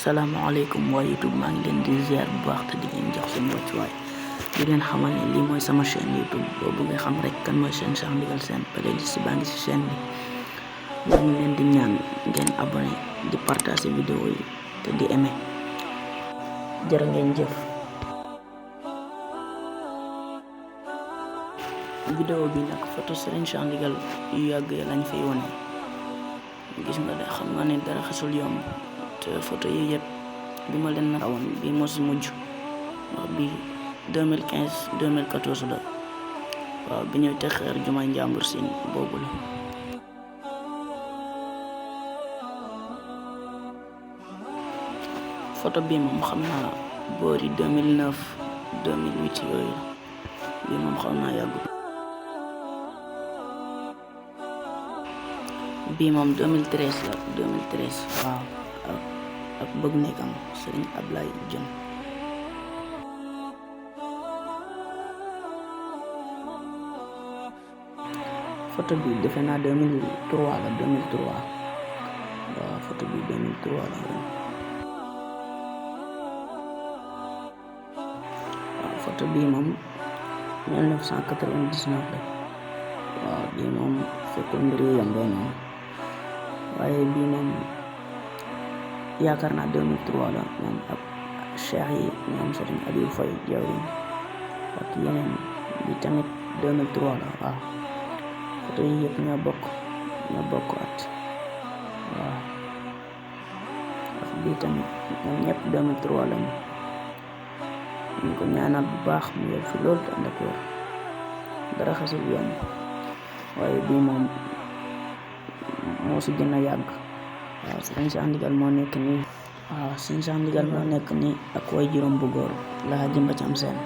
Assalamualaikum wa YouTube, maa ngi leen di ziar bu baax te di leen jox seen wàccuwaay di leen xamal ne lii mooy sama chaîne YouTube boobu nga xam rek kan mooy chaîne Cheikh Ndigal Sène playlist baa ngi si chaîne bi. maa ngi leen di ñaan ngeen abonné di partager vidéo yi te di aimer. jërë ngeen jëf. vidéo bi nag photo Serigne Cheikh Ndigal yu yàgg ya lañ fay wone. gis nga de xam nga ne dara xasul yomb te photo yi yëpp bi ma leen rawoon bi moo si mujj ndax bi 2015 2014 la waaw bi ñëw te xeer jumaa njàmbur siin boobu la. photo bi moom xam naa boori 2009 2008 yooyu bi moom xam naa yàggut. bii moom 2013 la 2013 waaw ak bëgg nekkam Serigne Ablaye Dieng. photo bi defe naa 2003 la 2003 waaw photo bi 2003 la waaw photo bii moom 1999 la waaw bii moom fekkul mbir yi yombee noonu waaye bii moom yaakaar naa 2003 la moom ak cheikh yi ñoom Serigne Aliou Faye jawriñ ak yeneen bi tamit 2003 la waaw photo yi yëpp ñoo bokk at waaw ak bii tamit ñoom ñëpp 2003 lañu ñu ko ñaanal bu baax mu yegg fi loolu te ànd ak wér dara xasul yomb waaye bii moom moo si gën a yàgg. waaw Serigne Cheikh Ndigal moo nekk nii waaw Serigne Cheikh Ndigal moo nekk nii ak way juróom bu góor la jëmba ci am seen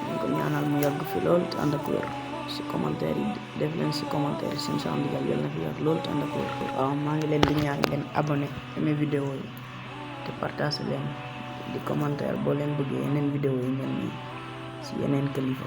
ñu ko ñaanal mu yàgg fi lool te ànd ak wér. si commentaire yi def leen si commentaire Serigne Cheikh Ndigal yal na fi yàgg lool te ànd ak wér. waaw maa ngi leen di ñaan ngeen abonné aimé vidéo yi te partage leen di commentaire boo leen bëggee yeneen vidéo yi mel nii si yeneen kilifa.